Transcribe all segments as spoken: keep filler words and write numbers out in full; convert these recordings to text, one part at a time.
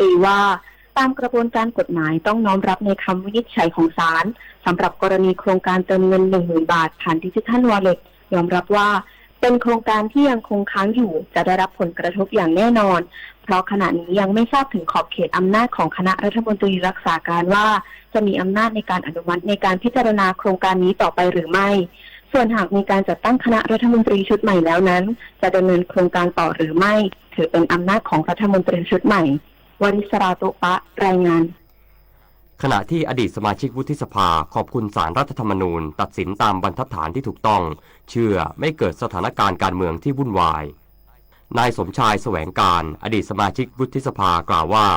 ตีว่า ตามกระบวนการกฎหมายต้องน้อมรับในคำวินิจฉัยของศาล สำหรับกรณีโครงการเติมเงิน หนึ่งหมื่น บาทผ่านดิจิทัลวอลเล็ต ยอมรับว่าเป็นโครงการที่ยังคงค้างอยู่ จะได้รับผลกระทบอย่างแน่นอน เพราะขณะนี้ยังไม่ทราบถึงขอบเขตอำนาจของคณะรัฐมนตรีรักษาการว่า จะมีอำนาจในการอนุมัติในการพิจารณาโครงการนี้ต่อไปหรือไม่ ส่วนหากมีการจัดตั้งคณะรัฐมนตรีชุดใหม่แล้วนั้น จะดำเนินโครงการต่อหรือไม่ ถือเป็นอำนาจของรัฐมนตรีชุดใหม่ วริศรา ตุ๊ปะ รายงาน ขณะที่อดีตสมาชิกวุฒิสภาขอบคุณศาลรัฐธรรมนูญตัดสินตามบรรทัดฐานที่ถูกต้อง เชื่อไม่เกิดสถานการณ์การเมืองที่วุ่นวาย นายสมชาย แสวงการ อดีตสมาชิกวุฒิสภากล่าวว่า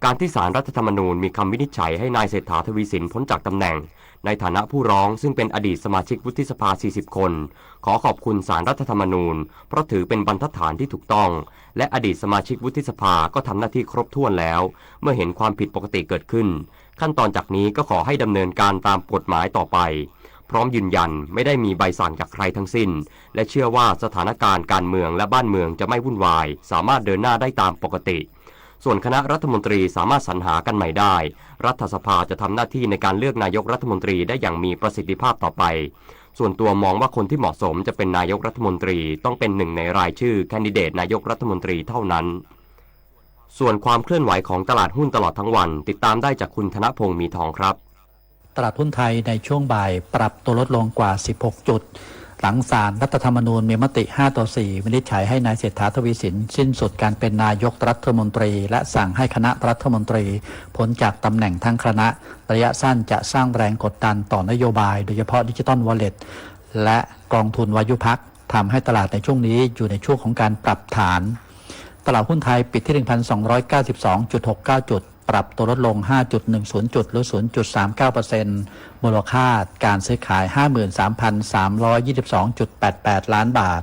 การที่ศาลรัฐธรรมนูญมีคำวินิจฉัยให้นายเศรษฐา ทวีสิน พ้นจากตำแหน่ง ในฐานะผู้ร้องซึ่งเป็นอดีตสมาชิกวุฒิสภา สี่สิบ คน ขอขอบคุณศาลรัฐธรรมนูญ เพราะถือเป็นบรรทัดฐานที่ถูกต้อง และอดีตสมาชิกวุฒิสภาก็ทำหน้าที่ครบถ้วนแล้ว เมื่อเห็นความผิดปกติเกิดขึ้น ขั้นตอนจากนี้ก็ขอให้ดำเนินการตามกฎหมายต่อไป พร้อมยืนยันไม่ได้มีใบสั่งจากใครทั้งสิ้น และเชื่อว่าสถานการณ์การเมืองและบ้านเมืองจะไม่วุ่นวาย สามารถเดินหน้าได้ตามปกติ ส่วนคณะรัฐมนตรีสามารถสรรหากันใหม่ได้ รัฐสภาจะทำหน้าที่ในการเลือกนายกรัฐมนตรีได้อย่างมีประสิทธิภาพต่อไป ส่วนตัวมองว่าคนที่เหมาะสมจะเป็นนายกรัฐมนตรี ต้องเป็นหนึ่งในรายชื่อแคนดิเดตนายกรัฐมนตรีเท่านั้น ส่วนความเคลื่อนไหวของตลาดหุ้นตลอดทั้งวัน ติดตามได้จากคุณธนพงษ์ มีทองครับ ตลาดหุ้นไทยในช่วงบ่ายปรับตัวลดลงกว่า สิบหก จุด หลังศาลรัฐธรรมนูญมีมติ ห้าต่อสี่ วินิจฉัยให้นายเศรษฐา ทวีสิน สิ้นสุดการเป็นนายกรัฐมนตรี และสั่งให้คณะรัฐมนตรีพ้นจากตำแหน่งทั้งคณะ ระยะสั้นจะสร้างแรงกดดันต่อนโยบาย โดยเฉพาะดิจิทัลวอลเล็ต และกองทุนวายุพัก ทำให้ตลาดในช่วงนี้อยู่ในช่วงของการปรับฐาน ตลาดหุ้นไทยปิดที่ หนึ่งพันสองร้อยเก้าสิบสองจุดหกเก้า จุด ปรับตัวลดลง ห้าจุดหนึ่งศูนย์ จุด หรือ ศูนย์จุดสามเก้าเปอร์เซ็นต์ มูลค่าการซื้อขาย ห้าหมื่นสามพันสามร้อยยี่สิบสองจุดแปดแปด ล้านบาท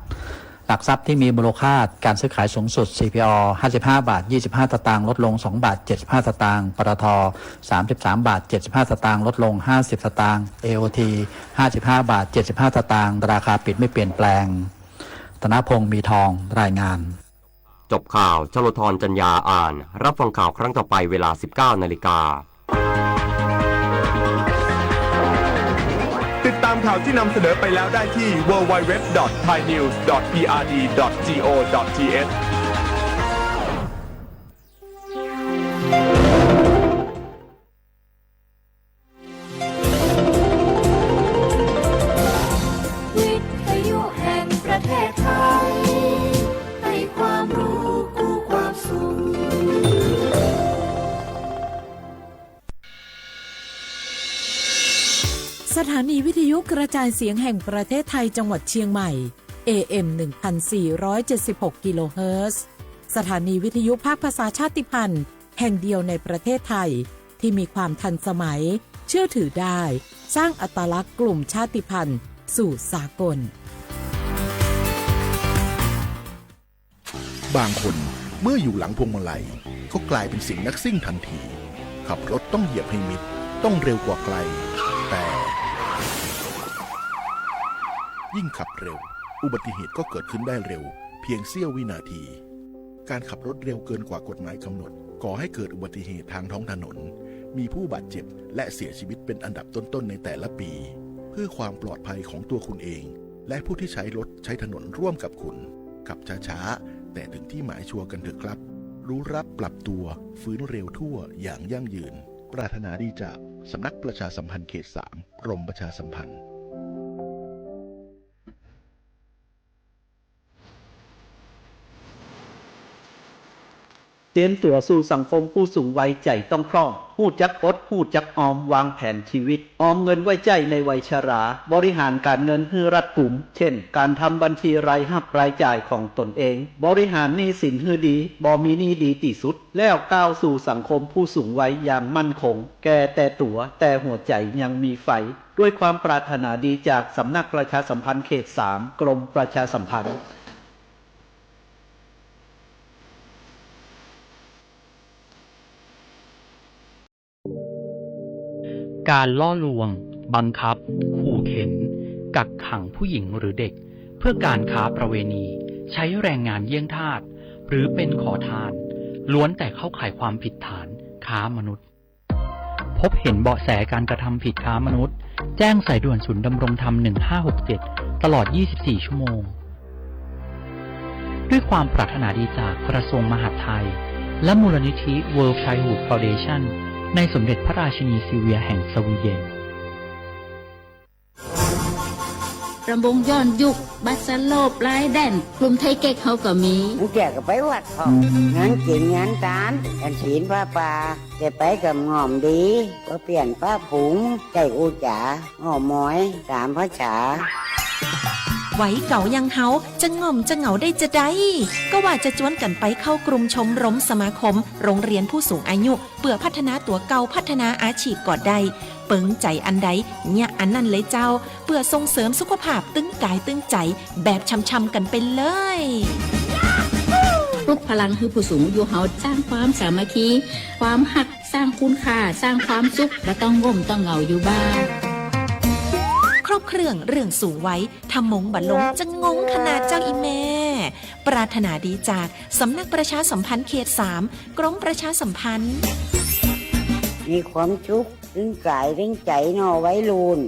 หลักทรัพย์ที่มีมูลค่าการซื้อขายสูงสุด ซี พี โอ ห้าสิบห้าบาทยี่สิบห้าสตางค์ ลดลง สองบาทเจ็ดสิบห้าสตางค์ ป ต ท สามสิบสามบาทเจ็ดสิบห้าสตางค์ ลดลง ห้าสิบสตางค์ เอ โอ ที ห้าสิบห้าบาทเจ็ดสิบห้าสตางค์ ราคาปิดไม่เปลี่ยนแปลง ธนพงษ์ มีทอง รายงาน จบข่าว ชโลธร จันยาอ่าน รับฟังข่าวครั้งต่อไปเวลา สิบเก้านาฬิกา ติดตามข่าวที่นำเสนอไปแล้วได้ที่ ดับเบิลยู ดับเบิลยู ดับเบิลยู ดอท ไทยนิวส์ ดอท พีอาร์ดี ดอท จี โอ ดอท ที เอช วิทยุแห่งประเทศไทย ให้ความรู้คู่ความสุข สถานีวิทยุกระจายเสียงแห่งประเทศไทยจังหวัดเชียงใหม่ เอ เอ็ม หนึ่งพันสี่ร้อยเจ็ดสิบหก กิโลเฮิรตซ์ สถานีวิทยุภาคภาษาชาติพันธุ์ แห่งเดียวในประเทศไทย ที่มีความทันสมัย เชื่อถือได้ สร้างอัตลักษณ์กลุ่มชาติพันธุ์สู่สากล บางคนเมื่ออยู่หลังพวงมาลัยก็กลายเป็นสิ่งนักซิ่งทันที ขับรถต้องเหยียบให้มิด ต้องเร็วกว่าใคร แต่ ยิ่งขับเร็ว อุบัติเหตุก็เกิดขึ้นได้เร็ว เพียงเสี้ยววินาที การขับรถเร็วเกินกว่ากฎหมายกำหนด ก่อให้เกิดอุบัติเหตุทางท้องถนน มีผู้บาดเจ็บและเสียชีวิตเป็นอันดับต้นๆในแต่ละปี เพื่อความปลอดภัยของตัวคุณเอง และผู้ที่ใช้รถใช้ถนนร่วมกับคุณ ขับช้าๆ แต่ถึงที่หมายชัวร์กันเถอะครับ รู้รับปรับตัว ฟื้นเร็วทั่วอย่างยั่งยืน ปรารถนาดีจากสำนักประชาสัมพันธ์เขตสาม กรมประชาสัมพันธ์ เตรียมตั๋วสู่สังคมผู้สูงวัยใจ๋ต้องพร้อม ฮู้จักอด ฮู้จักออม วางแผนชีวิต ออมเงินไว้ใจ๊ในวัยชรา บริหารการเงินหื้อรัดกุม เช่น การทำบัญชีรายฮับรายจ่ายของตนเอง บริหารหนี้สินหื้อดี บ่มีหนี้ดีตี้สุด แล้วก้าวสู่สังคมผู้สูงวัยอย่างมั่นคง แก่แต่ตั๋ว แต่หัวใจ๋ยังมีไฟ ด้วยความปรารถนาดีจากสำนักประชาสัมพันธ์เขตสาม กรมประชาสัมพันธ์ การล่อลวง บังคับ ขู่เข็น กักขังผู้หญิงหรือเด็ก เพื่อการค้าประเวณี ใช้แรงงานเยี่ยงทาส หรือเป็นขอทาน ล้วนแต่เข้าข่ายความผิดฐานค้ามนุษย์ พบเห็นเบาะแสการกระทำผิดค้ามนุษย์ แจ้งสายด่วนศูนย์ดำรงธรรม หนึ่งห้าหกเจ็ด ตลอด ยี่สิบสี่ ชั่วโมง ด้วยความปรารถนาดีจากกระทรวงมหาดไทย และมูลนิธิ World Childhood Foundation ในสมเด็จพระราชินีซิลเวียแห่งสวีเดน รำวงย้อนยุค บัสโลป ลายแดน กลุ่มไทเก๊กเฮาก็มี มึงแก่ก็ไปวัดพ่อง งานกิ๋นงานตาน ฉันศีลผ้าป่า แก่ไปกำง่อมดี ก็เปลี่ยนปะผุง ใจ้อู้จ๋า อ้อมอย ต๋ามภาษา วัยเก่าอย่างเฮา จะง่อมจะเหงาได้จาใด ก็ว่าจะจวนกั๋นไปเข้ากลุ่มชมรมสมาคม โรงเรียนผู้สูงอายุ เปื้อพัฒนาตั๋วเก่า พัฒนาอาชีพก็ได้ เปิงใจ๋อันใด เยียะอันนั้นเลยเจ้า เปื้อส่งเสริมสุขภาพตึงก๋ายตึงใจ๋ แบบช่ำๆ กั๋นไปเลย ปลุกพลังหื้อผู้สูงอายุเฮา สร้างความสามัคคี ความฮัก สร้างคุณค่า สร้างความสุข บ่ต้องง่อมต้องเหงาอยู่บ้าน ครบเครื่องเรื่องสูงวัย ถ้าหมงบ่ลง จะงงขนาดเจ้าอีแม่ ปรารถนาดีจากสำนักประชาสัมพันธ์เขตสาม กรมประชาสัมพันธ์ มีความสุข ตึงก๋ายตึงใจ๋เนาะวัยรุ่น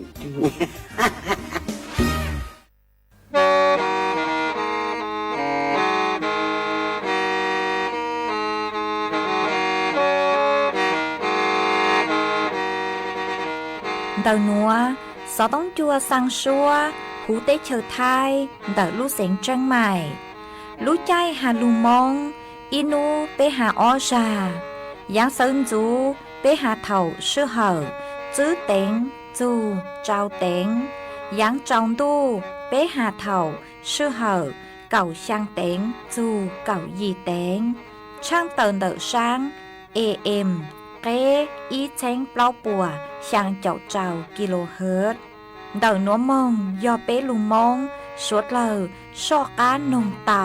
เต่าหนัว สอต้องจั่วสั่งซัว ฮูเต๊ะเชิดไทย เต่าลู่เสียงเจียงใหม่ ลู่ใจ้หาลุงมง อี้หนูเป๊หาอ้อจ่า ยางเซินจู เป๊หาเฒ่าซื่อเห่อ จื้อเต็ง จู เจ้าเต็ง ยางเจ้าตู้ เป๊หาเฒ่าซื่อเห่อ เก่าช่างเต็ง จู เก่ายี่เต็ง ช่างเต่าเต่าช่าง เอเอ็ม เก้ อี้เช้งเปล้าปั่ว ช่างเจาะเจ้ากิโลเฮิรตซ์ เต่าหนัวมง ย่อเป๊ลุงมง สวดเล่า ซ่อก้านนงเต่า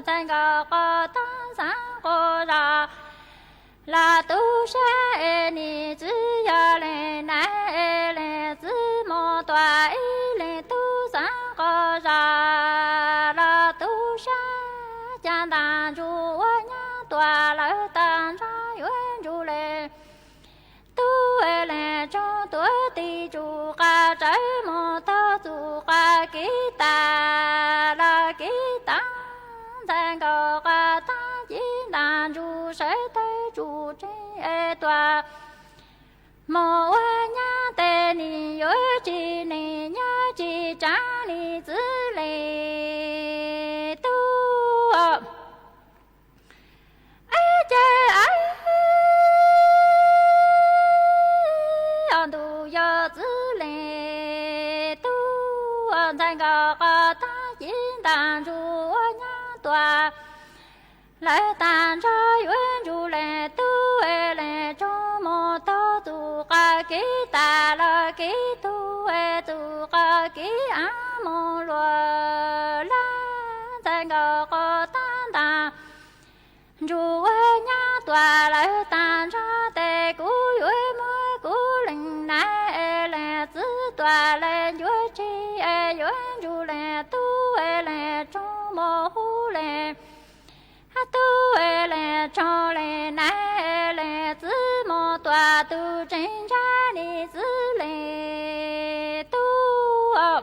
Ntxhais nkaus koj tab xav koj zag, lawv tu sab es nis txiv yog leej nais es leej txiv muaj tuam ib leej tub xav koj zag, lawv tu sab ca ntaag ntsug ua nyab tuam lawv tag nrho yuav ntsug leej tub es leej tsoom tuav tis tsuv qas tsawv mus tau txug qas kiv tas lawv kiv tas. Ntxhais nkaus koj tab ci ntaag ntsug sawv tawg tsuj tseeg es tuam mus ua nyab tes nis yuav tsis nim nyob tsis tsav nim txiv leej tub. Eb, ces eb, ob ntu yog txiv leej tub, ntxhais nkaus koj tab ci ntaag ntsug ua nyab tuam lawv tag nrho yuav ntsug leej tub es leej tsoom mus tau txug qas kiv tas lawv kiv tug es txug qas kiv av mus luag lawm. Ntxhais nkaus koj tab ntaag ntsug ua nyab tuam lawv tag nrho tes kuv yuav muab kuv leej nais es leej txiv tuam leej yuav tseg es yuav ntsug leej tub es leej tsoom mus hu leej tub es leej tsoom leej nais es leej txiv mus tuam tug tseem ntshaw nim txiv leej tub.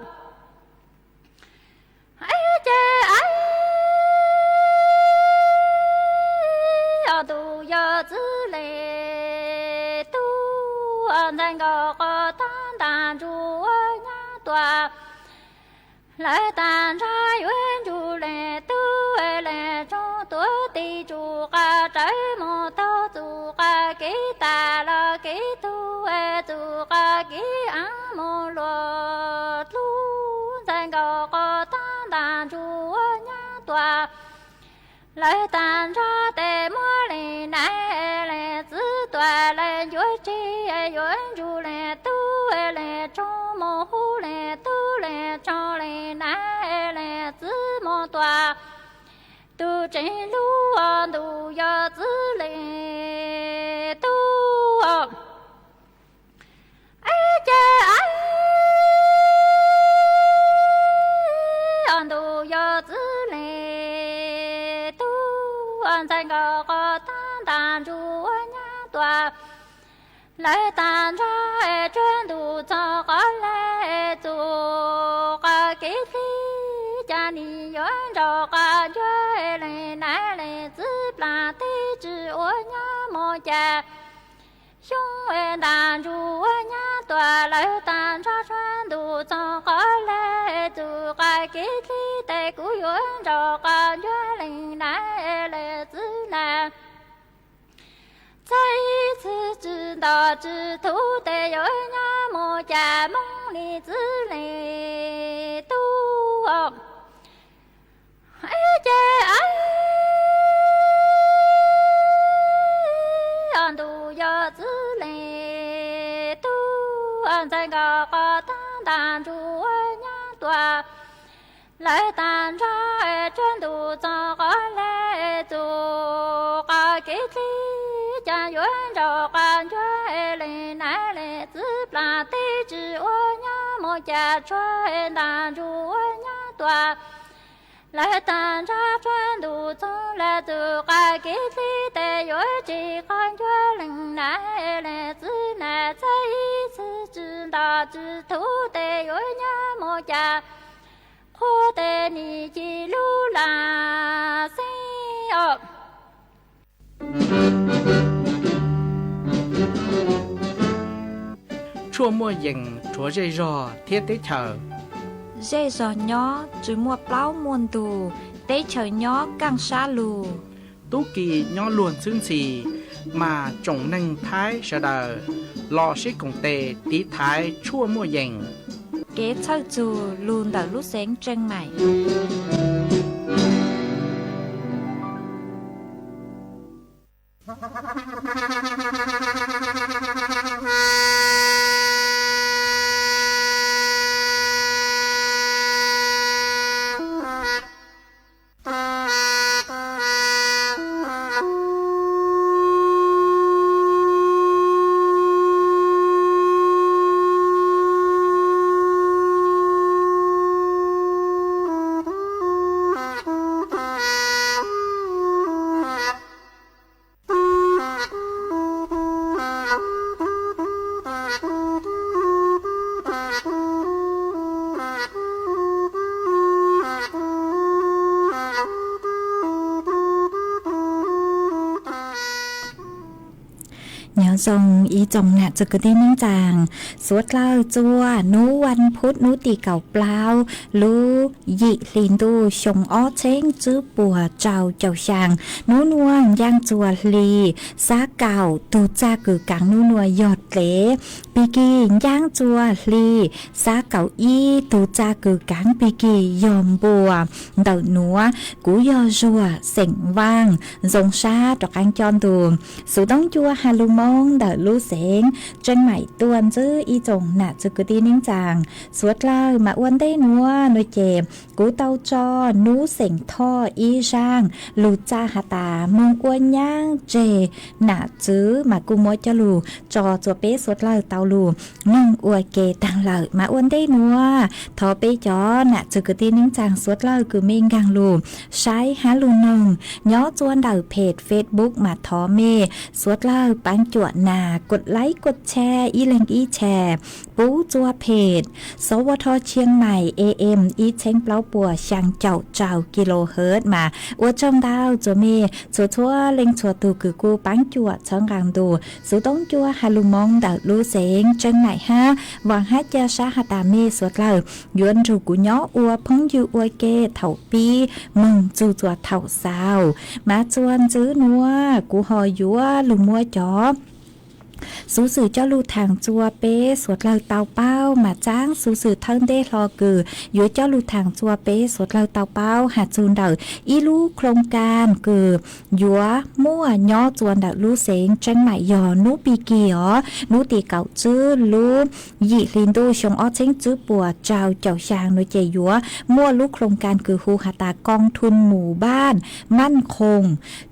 Eb, ces eb, ob ntu yog txiv leej tub, ntxhais nkaus koj tab ntaag ntsug ua nyab tuam lawv tag nrho yuav ntsug leej tub es leej tsoom tuav tis tsuv qas tsawv mus tau txug qas kiv tas lawv kiv tug es txug qas kiv av mus luag dlub. Ntxhais nkaus koj tab ntaag ntsug ua nyab tuam lawv tag nrho tes muab leej nais leej txiv tuam leej yuav tseg yuav ntsug leej tub es leej tsoom mus hu leej tub leej tsoom leej nais leej txiv mus tuam tug tseem lub ob ntu yog txiv leej tub. Eb, ces eb, ob ntu yog txiv leej tub, ntxhais nkaus koj tab ntaag ntsug ua nyab tuam lawv tag nrho es tshuav ntuj txoos qhov lawm txug qas kiv txij ca nim yuav nrog qas ncuav es leej nais leej txiv plam teb tsi ua nyob mus cas xyoo es ntaag ntsug ua nyab tuam lawv tag nrho tshuav ntuj txoos qhov lawm txug qas kiv txij tes kuv yuav nrog qas ncuav leej nais leej txiv nais txawj ib txhis tsi ntog tsi thuv tes yuav nyob mus cas moog nim txiv leej tub. Eb, ces eb, ob ntu yog txiv leej tub, ntxhais nkaus koj tab ntaag ntsug ua nyab tuam lawv tag nrho es tshuav ntuj txoos qhov lawm txug qas kiv txij ca yuav nrog qas ncuav es leej nais leej txiv plam teb tsi ua nyob mus cas tshuav es ntaag ntsug ua nyab tuam lawv tag nrho tshuav ntuj txoos lawm txug qas kiv txij tes yuav tsis qas ncuav leej nais leej txiv nais txawj ib txhis tsi ntog tsi thuv tes yuav nyob mus cas qhuav tes nim ci lub lag xeeb os. Tshuaj muaj yees rhuav zej zog thiab teb chaws. Zej zog nyob tsi muaj plaub muaj ntug, teb chaws nyob kaaj sab lug. Tub ki nyob luag ntxhwb ntxhi, mas tsoom neeg Thaib sawv daws los sib koom tes tiv thaiv tshuaj muaj yees. Kev txhawj txug lug ntawm lub xeev Tsieej Maim. ส่งอีจ่องหนาจื้อกือตี้นิ่งจัง สวดเล่าจั๊ว หนูวันพุธ หนูตีเก้าเปล่า ลูยี่หลีนตู้ ชงอ้อเช้ง จื้อปัวเจ้าเจ้าช่าง หนูนวล ย่างจั๊วหลี สาเก้า ตูจ่ากือกลาง หนูนวล ยอดเหล็ก ปีกี้ ย่างจั๊วหลี สาเก้าอี้ ตูจ่ากือกลาง ปีกี้ ยอมบัว เดิาหนัว กูยอจั๊ว เส้งว่าง สงชา ตอกกางจอนตู สูต้องจั๊ว ฮาลูมอง เดิาลูเสง เจียงใหม่ ตวนจื้ออีจ่องหนาจื้อกือตี้นิ่งจัง สวดเล่า มาอ้วนเต้หนัว หนัวเจม กูเต้าจอ หนูเส้งท่อ อี้จ้าง ลูจ่าหาตา เมืองอ้วนย่างเจ หนาจื้อ มากู้มัวเจ้าลู จอจั๊วเป๊ะสวดเล่าเต้าลู นึ่งอัวเกตังเหล่า มาอ้วนเต้หนัว ถอเป๊ะจ๋อ หนาจื้อกือตี้นิ่งจัง สวดเล่ากือเม่งกังลู ใช้ฮาลูนง ย้อจั๊วเดิาเพจเฟซบุ๊ก มาถอเม่ สวดเล่าปังจั๊วหนา กดไลก์ กดแชร์ อี้เล็งอี้แชร์ ปู๊จั๊วเพจ สวท เชียงใหม่ เอเอ็ม อี้เช้งเปล้าปัว ช่างเจ้า เจ้ากิโลเฮิรตซ์ มา อัวจ้องดาวจั๊วเม่ จั๊วจั๊วเล็งจั๊วตู่ กือกู้ปังจั๊วเชิงกลางตู สูต้องจั๊ว ฮาลูมอง เดิาลูเสง เจียงใหม่ ฮา หวังฮาเจียช้าหาตาเม่สวดเล่า ยวนถูกกูย้ออัวเพิ่งยืออัวเก เถ่าปี้ เมืองจูจั๊วเถ่าซาว มาจวนจื้อหนัว กูฮอยัวลูมัวจ๋อ สูสื่อเจ้าลู่ถ่างจั๊วเป๊ะสวดเล่าเต้าเป้า มาจ้างสูสื่อเทิงเต้ฮอกือ ยัวเจ้าลู่ถ่างจั๊วเป๊ะสวดเล่าเต้าเป้า หาจูนเดิา อี้ลู่โครงก๋านกือ ยัวมั่วย้อจั๊วเดิาลู่เสง เจียงใหม่ ยอ หนูปีกี้ อ๋อ หนูตีเก้าจื้อ ลูยี่หลีนตู้ ชงอ้อเช้ง จื้อปัวเจ้าเจ้าช่าง หนัวเจยัว มั่วลู่โครงก๋านกือฮูหาตากองทุนหมู่บ้านมั่นคง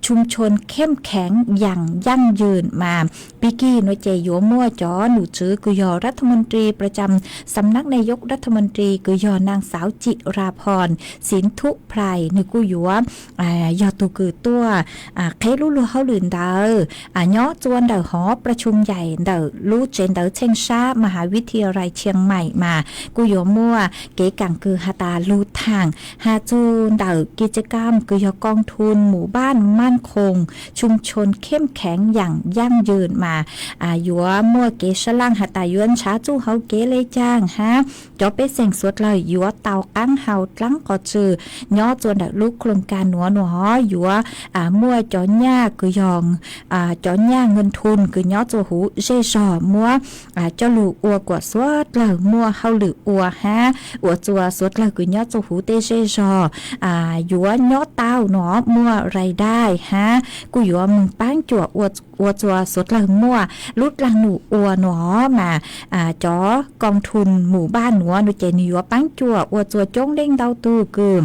ชุมชนเข้มแข็งอย่างยั่งยืน มา ปีกี้ หนัวเจยัวมั่วจ๋อ หนูจื้อ กือยอ รัฐมนตรีประจำสำนักนายกรัฐมนตรี กือยอนางสาวจิราภรณ์ สินธุไพร หนึ่งกู้ยัว อ่า ยอดตู่กือตั้ว อ่า เคสลู่ลัวเฮาหลื่นเดิา อ่า ย้อจั๊วเดิาหอประชุมใหญ่ เดิาลู่เจ๋นเดิาเช้งช้า มหาวิทยาลัยเชียงใหม่ มา กู้ยัวมั่ว เก๋กั๋งกือหาตาลู่ถ่าง หาจูนเดิากิจกรรม กือยอกองทุนหมู่บ้านมั่นคง ชุมชนเข้มแข็งอย่างยั่งยืน มา อ่า ยัวมั่วเก๋สะล่างหาตายวนช้าจู้เฮาเก๋เลยจ้าง ฮา จ๋อเป๊ะเส้งสวดเล่า ยัวเต้ากั๋งเฮาตรังก่อจื้อ ย้อจั๊วเดิาลู่โครงก๋านหนัวหนัว ยัว อ่า มั่วจ๋อหญ้า กือยอง อ่า จ๋อหญ้าเงินทุน กือย้อจั๊วฮูเจ้ยจ่อ มั่ว อ่า เจ้าลู่อัวกั๋วสวดเล่า มั่วเฮาหลื่ออัว ฮา อัวจั๊วสวดเล่า กือย้อจั๊วฮูเต้เจ้ยจ่อ อ่า ยัวย้อเต้าหนอ มั่วรายได้ ฮา กู้ยัวเมืองปังจั๊ว อัว อัวจั๊วสวดเล่า มั่วลู่ตรังหนูอัวหนอ มา อ่า จ๋อกองทุนหมู่บ้านหนัว หนัวเจหนัวยัวปังจั๊ว อัวจั๊วโจ๊งเด้งเต้าตู่ กือ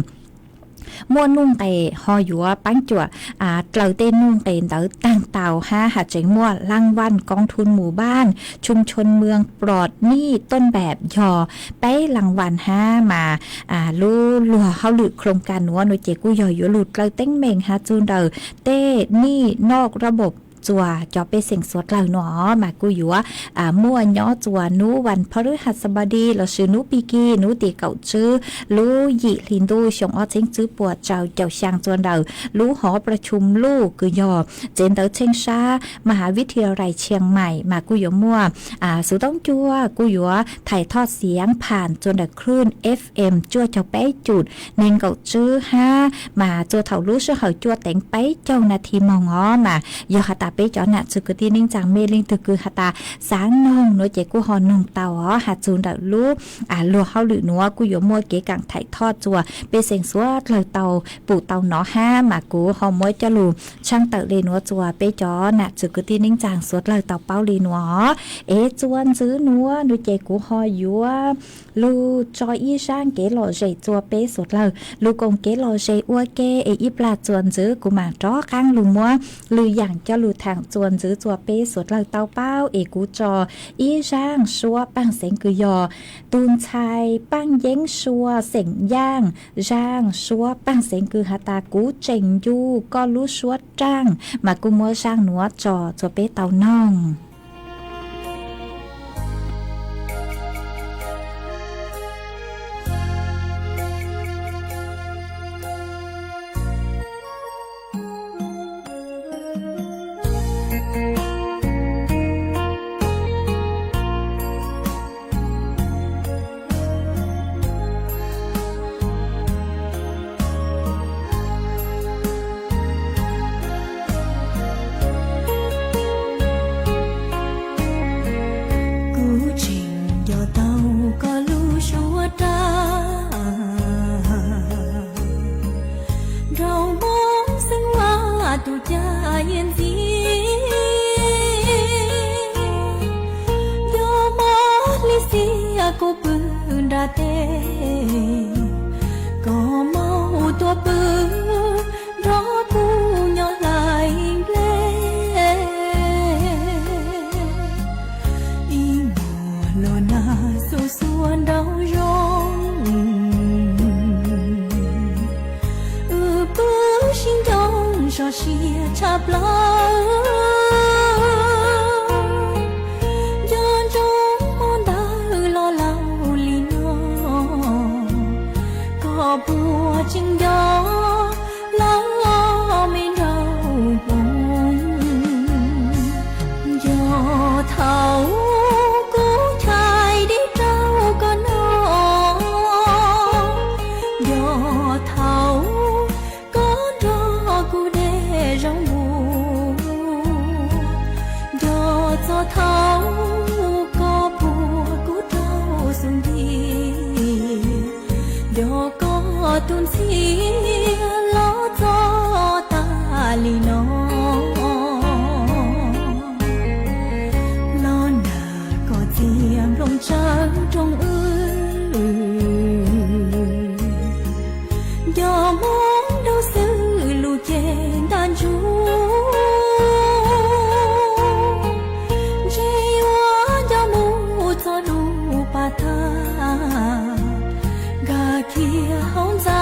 มั่วนุ่งเก๋ ฮอยัวปังจั๊ว อ่า เต๋าเต้นุ่งเก๋เดิาต่างเต้า ฮา หาเจ๋งมั่วรางวัลกองทุนหมู่บ้าน ชุมชนเมืองปลอดหนี้ต้นแบบ ยอ เป๊ะรางวัล ฮา มา อ่า ลู่ลัวเฮาหลื่อโครงก๋านหนัว หนัวเจกู้ยอยัวลู่เต๋าเต็งเม่ง ฮาจูนเดิา เต้หนี้นอกระบบ จั๊วจ๋อเป๊ะเส้งสวดเล่าหนอ มากู้ยัว อ่า มั่วย้อจั๊วหนูวันพฤหัสบดี เล่าจื้อหนูปีกี้ หนูตีเก้าจื้อ ลู่ยี่หลีนตู้ ชงอ้อเช้ง จื้อปัวเจ้าเจ้าช่าง จั๊วเดิาลู่หอประชุมลู่ กือยอ เจ๋นเดิาเช้งช้า มหาวิทยาลัยเชียงใหม่ มากู้ยัวมั่ว อ่า สูต้องจั๊ว กู้ยัวถ่ายทอดเสียงผ่านจั๊วเดิาคลื่นเอฟเอ็ม จั๊วเจ้าเป๊ะจุด เน่งเก้าจื้อ ฮา มาจั๊วเถ่าลู่เสื้อเหาจั๊วเต็งไปเจ้าหน้าตี้มองอ๋อ มา ยอหาตาเป๊ะจ๋อหนาจื้อกือตี้นิ่งจัง เมลิงตึกกือหาตาสางนง หนัวเจกู้ฮอนงเต้าอ๋อ หาจูนเดิาลู่ อ่า ลัวเฮาหลื่อหนัว กู้ยัวมั่วเก๋กั๋งถ่ายทอดจั๊ว เป๊ะเส้งสวดเล่าเต้าปู่เต้าหนอ ฮา มากู้ฮอมั่วเจ้าลู่ ช่างเต๋าเลยหนัวจั๊วเป๊ะจ๋อหนาจื้อกือตี้นิ่งจัง สวดเล่าเต้าเป้าเลยหนัว เอ จวนจื้อหนัว หนัวเจกู้ฮอยัว ลู่จออี้จ้างเก๋หล่อเจ๋ยจั๊วเป๊ะสวดเล่า ลู่กงเก๋หล่อเจ๋ยอัวเก เอ อี้ปลาจวนจื้อ กู้หมางต๋อกั๋งลู่มัว ลู่อย่างเจ้าลู่ถ่างจวนจื้อจั๊วเป๊ะสวดเล่าเต้าเป้า เอ กู้จออี้จ้างซัวปังเสียงกือยอ ตูนชายปังเย้งซัวเส้งย่าง จ้างซัวปังเสียงกือหาตา กู้เจ๋งอยู่ ก็ลู่ซัวจ้าง มากู้มัวจ้างหนัวจอจั๊วเป๊ะเต้านอง Tus ca yie ntxiv, yog mos li xiam kuv pw nra teb, kom mos tuaj pw nrog kuv nyob hlais nplej. Ib hmos los nag xuv xuav nraum zoov, wb pw sib ncoo sov sia tshaj plaws. Nco ntsoov hmo ntawd los laus li no, koj puas tseem nco lawv me nraug hmoov? Nco thaum kuv chais dib rau koj noj, nco thaum koj nrog kuv de zaub npua, nco txog thaum koj puag kuv rau xub ntiag, nco koj tus ntxhias los txog tas li no. Los nag koj txias nplooj tsawv rooj wb, nco hmoob nraug xwb lus ceg ntaj ntsug, ntshe yuav nco mus txog lub pas tag, nkag kiag hauv ntxa,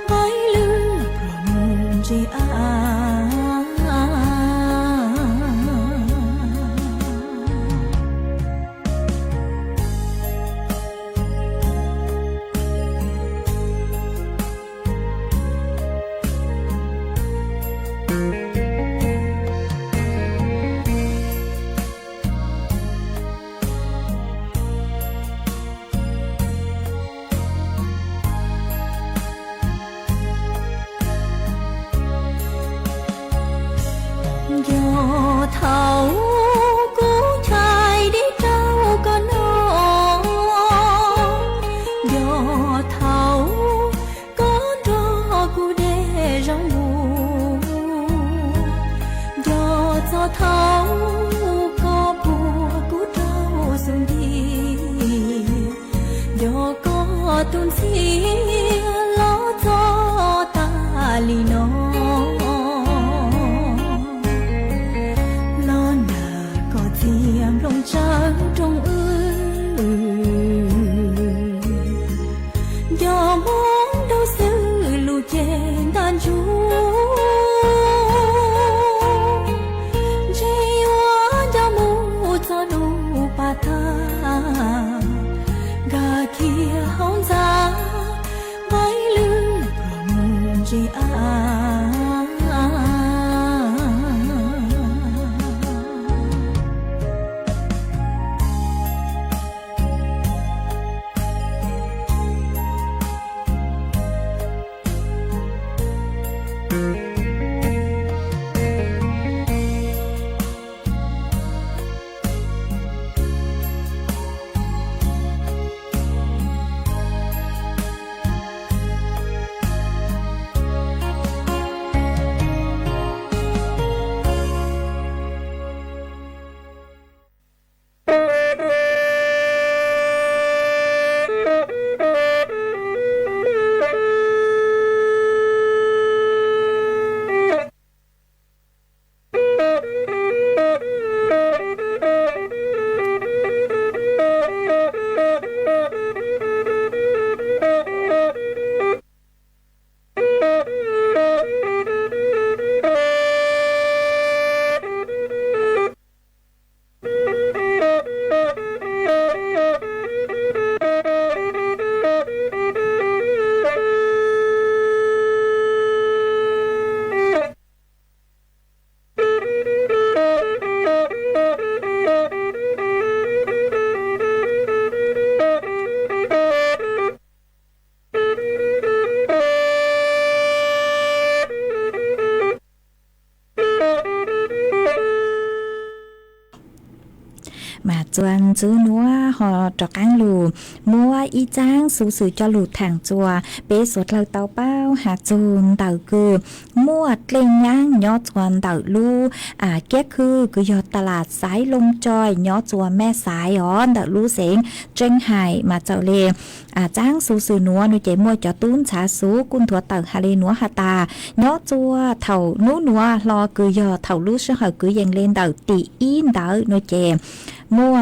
npaim lwj pluag mus ntse av. Nco thaum kuv chais dib rau koj noj, nco thaum koj nrog kuv de zaub npua, nco txog thaum koj puag kuv rau xub ntiag, nco koj tus ntxhias los txog tas li no. Los nag koj txias nplooj tsawv rooj wb, nco hmoob nraug xwb lus ceg ntaj ntsug, ntshe yuav nco mus txog lub pas tag, nkag kiag hauv ntxa, npaim lwj pluag mus ntse av. Zuon nzưh nuov ฮอ รอกัง ลู มัว อี จัง สูสื่อจอ ลู ถาง จัว เป๊ะ สัว เทา เตา เป้า หา จูน เต๋า กือ มั่ว เกล้ง ยั้ง ย้อ จัว เต๋า ลู่ อ่า เก๊ยคืน กือยอ ตลาด สายลม จอย ย้อ จัว แม่สาย อ๋อ เต๋า ลู่ เสง เจียงใหม่ มา เจ้า เล อ่า จัง สูสื่อ นัว นัว เจ๋ มั่ว จ๋อ ตุ๊น สา สู กุ่น ถัว เต๋า หา เล นัว หา ตา ย้อ จัว เถา นัว นัว ลอ กือยอ เถา ลู่ ซื่อ เหา กือ เย็ง เล เต๋า ตี๋ อี้ เต๋า นัว เจ๋ มั่ว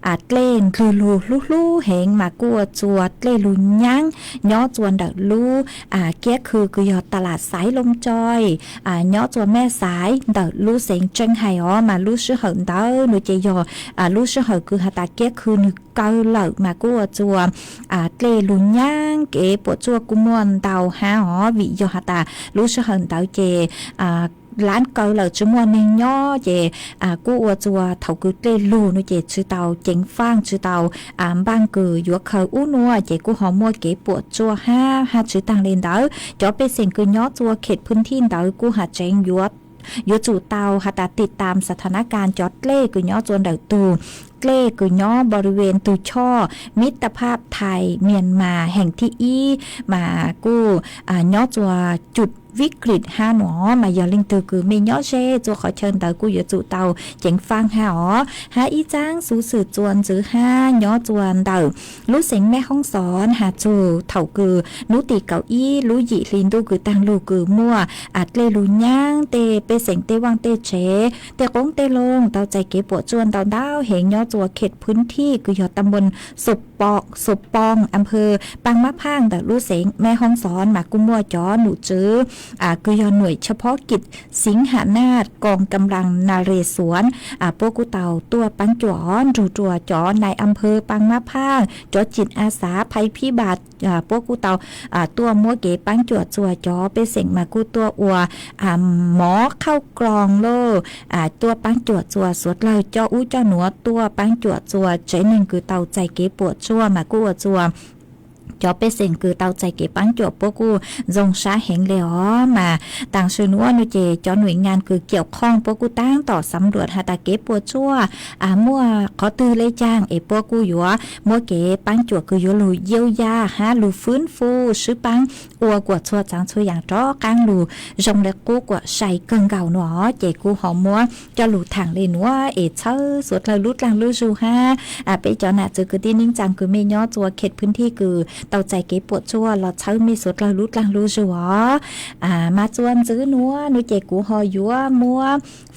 อ่า เกล้ง ลู่ ลู่ ลู่ ลู่ เหง มา กั๋ว จัว เกล้ง ลู่ ยั้ง ย้อ จัว เต๋า ลู่ อ่า เก๊ยคืน กือยอ ตลาด สายลม จอย อ่า ย้อ จัว แม่สาย เต๋า ลู่ เสง เจียงใหม่ อ๋อ มา ลู่ ซื่อ เหา เต๋า นัว เจ๋ ยอ อ่า ลู่ ซื่อ เหา กือ หา ตา เก๊ยคืน นึ่ง เกา เหล่า มา กั๋ว จัว อ่า เกล้ง ลู่ ยั้ง เก๋ ปวด จัว กู้ มั่ว เต๋า หา อ๋อ วิ ยอ หา ตา ลู่ ซื่อ เหา เต๋า เจ๋ อ่า ล้าน เกา เหล่า จื้อ มั่ว เน่ง ย้อ เจ๋ อ่า กั๋ว จัว เถา กือ เกล้ง ลู่ นัว เจ๋ จื้อ เต๋า เจ๋ง ฟัง จื้อ เต๋า อ่า บัง กือ หยวก เคิว อู้ นัว เจ๋ กู้ ฮอ มั่ว เก๋ ปวด จัว หา หา จื้อ ตาง เล เต๋า จ๋อ เป๊ะ เสง กือ ย้อ จัว เขต พื้นที่ เต๋า กู้ หา เจ๋ง หยวก หยวก จู๋ เต๋า หา ตา ติดตาม สถานการณ์ จ๋อ เกล้ง กือ ย้อ จัว เต๋า ตู่ เกล้ง กือ ย้อ บริเวณ ตู่ ช่อ มิตรภาพ ไทย เมียนมา แห่ง ตี้ อี้ มา กู้ อ่า ย้อ จัว จุด วิกฤต หา หนอ มา ยอ เล่ง ตื่น กือ เม ย้อ เจ้ จัว ขอ เชิญ เต๋า กู้ หยวก จู๋ เต๋า เจ๋ง ฟัง หา อ๋อ หา อี้ จัง สูสื่อ จัว จื้อ หา ย้อ จัว เต๋า ลู่ เสง แม่ฮ่องสอน หา จู๋ เถา กือ นัว ตี๋ เก่า อี้ ลู่ หยี่ หลีน ตู้ กือ ตาง ลู่ กือ มั่ว อ่า เกล้ง ลู่ ยั้ง เต้ เป๊ะ เสง เต้ ว่าง เต้ เจ๋ เต้ โก๊ง เต้ ลง เต๋า ใจ๋ เก๋ ปวด จัว เต๋า ดาว เหง ย้อ จัว เขต พื้นที่ กือยอ ตำบล สบปอง สบปอง อำเภอ ปางมะพร้าว เต๋า ลู่ เสง แม่ฮ่องสอน มา กู้ มั่ว จ๋อ หนู จื้อ อ่า กือยอ หน่วย เฉพาะกิจ สิงหนาถ กองกำลัง นเรศวร อ่า ปวก กู้ เต๋า ตั้ว ปางจั่ว ดูตั๋ว จ๋อ นายอำเภอ ปางมะพร้าว จ๋อ จิตอาสา ภัยพิบัติ อ่า ปวก กู้ เต๋า อ่า ตั้ว มั่ว เก๋ ปางจั่ว จัว จ๋อ เป๊ะ เสง มา กู้ ตั้ว อัว อ่า หมอ เข้ากล่อง โล่ อ่า ตั้ว ปางจั่ว จัว สวด เล่า จ้อ อู้ จ้อ หนัว ตั้ว ปางจั่ว จัว เจ๋ นึ่ง กือ เต๋า ใจ๋ เก๋ ปวด จัว มา กู้ อัว จัว จ๋อ เป๊ะ เสง กือ เต๋า ใจ๋ เก๋ ปางจั่ว ปวก กู้ ย่ง ซ้า เหง เลย อ๋อ มา ตาง ซื่อ นัว นัว เจ๋ จ๋อ หน่วยงาน กือ เกี่ยวข้อง ปวก กู้ ตาง ต่อ สำรวจ หา ตา เก๋ ปวด จัว อ่า มั่ว ขอ ตื้อ เลย จ้าง เอ ปวก กู้ หยวก มั่ว เก๋ ปางจั่ว กือ หยวก ลู่ เยียวยา หา ลู่ ฟื้นฟู ซื้อ ปาง อัว กั๋ว จั่ว จัง จั่ว อย่าง รอกัง ลู่ ย่ง และ กู้ กั๋ว ใส่ เกิ่ง เก่า หนอ เจ๋ กู้ ฮอ มั่ว จ้อ ลู่ ถาง เลย หนัว เอ เชิญ สวด เล่า ลู่ ตาง ลู่ สู่ หา อ่า เป๊ะ จ๋อ หนา จื้อ กือ ตี้ นึ่ง จัง กือ เม ย้อ จัว เขต พื้นที่ กือ เต๋า ใจ๋ เก๋ ปวด จัว ลอ เชิญ เม สวด เล่า ลู่ ตาง ลู่ สู่ อ๋อ อ่า มา จัว จื้อ นัว นัว เจ๋ กู้ ฮอ หยวก มั่ว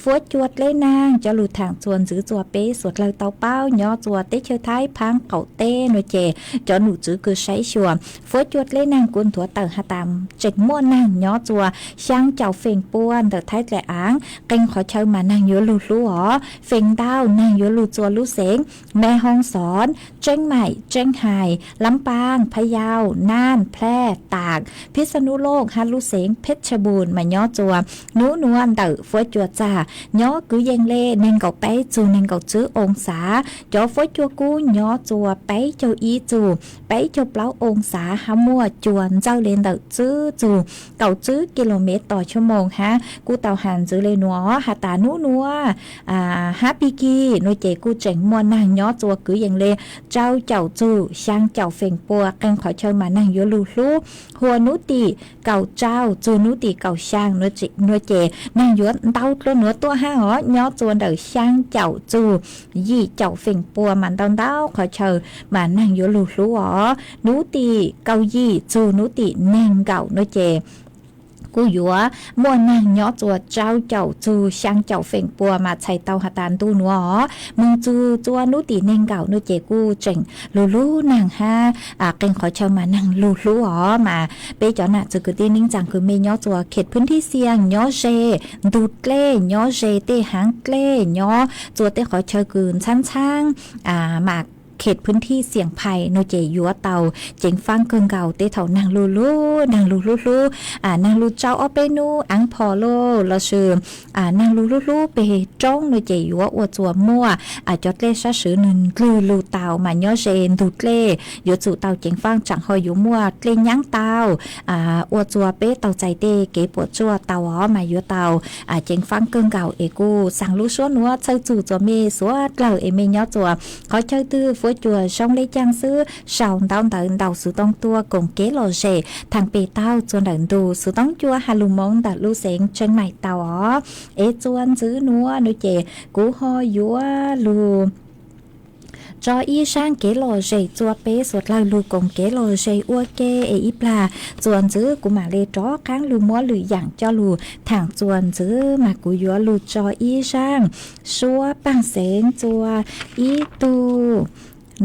ฟัว จวด เลย นาง จ้อ ลู่ ถาง จัว จื้อ จัว เป๊ะ สวด เล่า เต๋า เป้า ย้อ จัว เต๊ะ เชียว ไท้ พัง เก่า เต๊ะ นัว เจ๋ จ๋อ หนู จื้อ กือ ใส่ ชัว ฟัว จวด เลย นาง กุ่น ถัว เต๋า หา ตาม เจ๋ง มั่ว นาง ย้อ จัว ซาง เจ้า เฝ่ง ปัว เต๋า ไท้ แตละอัง เก่ง ขอ เชิญ มา นาง หยวก ลู่ ลู่ อ๋อ เฝ่ง ดาว นาง หยวก ลู่ จัว ลู่ เสง แม่ฮ่องสอน เจียงใหม่ เจียงใหม่ ลำปาง พะเยา น่าน แพร่ ตาก พิษณุโลก หา ลู่ เสง เพชรบูรณ์ มา ย้อ จัว หนู นัว เต๋า ฟัว จวด จ้า ย้อ กือ เย็ง เล นึ่ง เก่า แปด สู่ นึ่ง เก่า จื้อ องศา จ๋อ ฟัว จวด กู้ ย้อ จัว แปด เจ้า อี้ สู่ แปด เจ้า เปล้า องศา หา มั่ว จัว เจ้า เล เต๋า จื้อ สู่ เก่า จื้อ กิโลเมตร ต่อ ชั่วโมง หา กู้ เต๋า หัน จื้อ เลย หนัว หา ตา หนู นัว อ่า หา ปีกี้ นัว เจ๋ กู้ เจ๋ง มั่ว นาง ย้อ จัว กือ เย็ง เล เจ้า เจ้า สู่ ซาง เจ้า เฝ่ง ปัว เก่ง ขอ เชิญ มา นาง หยวก ลู่ ลู่ หัว หนู ตี๋ เก่า เจ้า สู่ หนู ตี๋ เก่า ซาง นัว เจ๋ นัว เจ๋ นาง หยวก เต๋า ตั๊ว หนัว ตั๊ว หา อ๋อ ย้อ จัว เต๋า ซาง เจ้า สู่ ยี่ เจ้า เฝ่ง ปัว มา เต๋า เต๋า ขอ เชิญ มา นาง หยวก ลู่ ลู่ อ๋อ หนู ตี๋ เก่า ยี่ สู่ หนู ตี๋ นึ่ง เก่า นัว เจ๋ กู้ หยวก มั่ว นาง ย้อ จัว เจ้า เจ้า สู่ ซาง เจ้า เฝ่ง ปัว มา ใส่ เต๋า หา ตาน ตู้ หนัว อ๋อ เมือง สู่ จัว หนู ตี๋ นึ่ง เก่า นัว เจ๋ กู้ เจ๋ง ลู่ ลู่ นาง หา อ่า เก่ง ขอ เชิญ มา นาง ลู่ ลู่ อ๋อ มา เป๊ะ จ๋อ หนา จื้อ กือ ตี้ นึ่ง จัง กือ เม ย้อ จัว เขต พื้นที่ เสี่ยง ย้อ เจ้ ดูด เกล้ง ย้อ เจ้ เต๊ะ หาง เกล้ง ย้อ จัว เต๊ะ ขอ เชิญ กืน ชั้น ช้าง อ่า มา เขตพื้นที่เสี่ยงภัย โน่นเจ๋ย หยัวเต่าเจ๋งฟังเกิ่งเก่า เต๊เถ่านังลูลู นังลูลูลู อ่า นังลูเจ้าอ้อเป้หนู อังผ่อโล ลอซือ อ่า นังลูลูลู เปโจ๊ง โน่นเจ๋ย หยัวอัวจัวมั่ว อ่า จอเต้ซะสือนึ่ง กลือลูเต่า มาย้อเซนดูเต้ หยัวสู่เต่าเจ๋งฟัง จั่งฮอยหยัวมั่ว เต้ยั้งเต่า อ่า อัวจัวเป๊ะเต่าใจ๋เต้ เก๋ปวดจั่วเต่าอ๋อ มาหยัวเต่า อ่า เจ๋งฟังเกิ่งเก่า เอกู สังลูซัวหนัว เซาจู๋จัวเมย์ สัวเต๋าเอเมย์ย้อจัว ขอเจ้าตื้อฟัวจั่ว ช่องเล็กจ้างซื้อ เสาเต๋าเต๋าเต๋า สูต้องตั้ว ก๋งเก๊หล่อเจ๋ย ทางเปเต้า จัวเต๋าดู สูต้องจั่ว หาลูมองเต๋าลูเสง เจียงใหม่เต๋าอ๋อ เอจวนจื้อหนัว โน่นเจ๋ย กูฮอยหยัวลู จออี้ซ้างเก๋หล่อเจ๋ย จัวเป๊ะสัวเต๋าลูก๋งเก๊หล่อเจ๋ย อัวเก๋ เออี้ปลา จวนจื้อ กูหมาเลจ๋อ ค้างลูมัวหลู่หยั่งจ้อลู ถ่างจวนจื้อ มากูหยัวลู จออี้ซ้าง ซัวปังเสง จัวอี้ตู้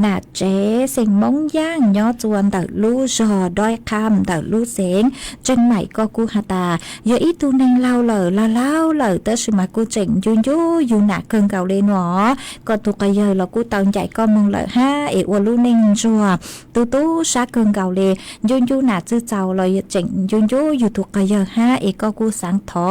หนาเจ๋ย เสงมงย่าง ย้อจวนเต๋าลู่ จอด้อยค่ำเต๋าลู่เสง เจียงใหม่ ก็กู้หาตา ยออี้ตู้เน่งเล่าเหล่า เล่าเล่าเหล่า เต้าสือมากู้เจ๋งยูยู ยูหนาเกิ่งเก่าเลยหนอ ก็ถูกกระเยอ ลอกู้เตาใหญ่ ก็มงเหล่าห้า เออัวลู่เน่งจั่ว ตู้ตู้ซะเกิ่งเก่าเลย ยูยูหนาจื้อเจ้า ลอเจ๋งยูยู อยู่ถูกกระเยอห้า เอก็กู้สังถอ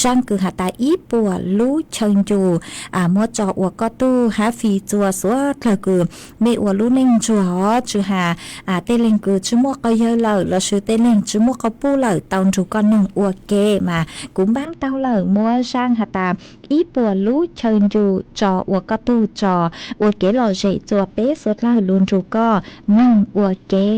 จ้างกือหาตาอี้ปัวลู่เชิงอยู่ อ่า มัวจออัวก็ตู้ ฮาฟรีจั่วสัวเต๋ากือ เมย์อัวลู่เน่งจั่ว จื้อหา อ่า เต้เล่งกือ จื้อมั่วก็เยอเหล่า ลอซือเต้เล่ง จื้อมั่วก็ปู้เหล่า เตาถูกก็นึ่ง อัวเก๋ มา กูบ้างเตาเหล่า มัวจ้างหาตา อี้ปัวลู่เชิงอยู่ จออัวก็ตู้ จอ อัวเก๋หล่อเจ๋ย จัวเป๊ะสัวเต๋าลูถูกก็นึ่ง อัวเก๋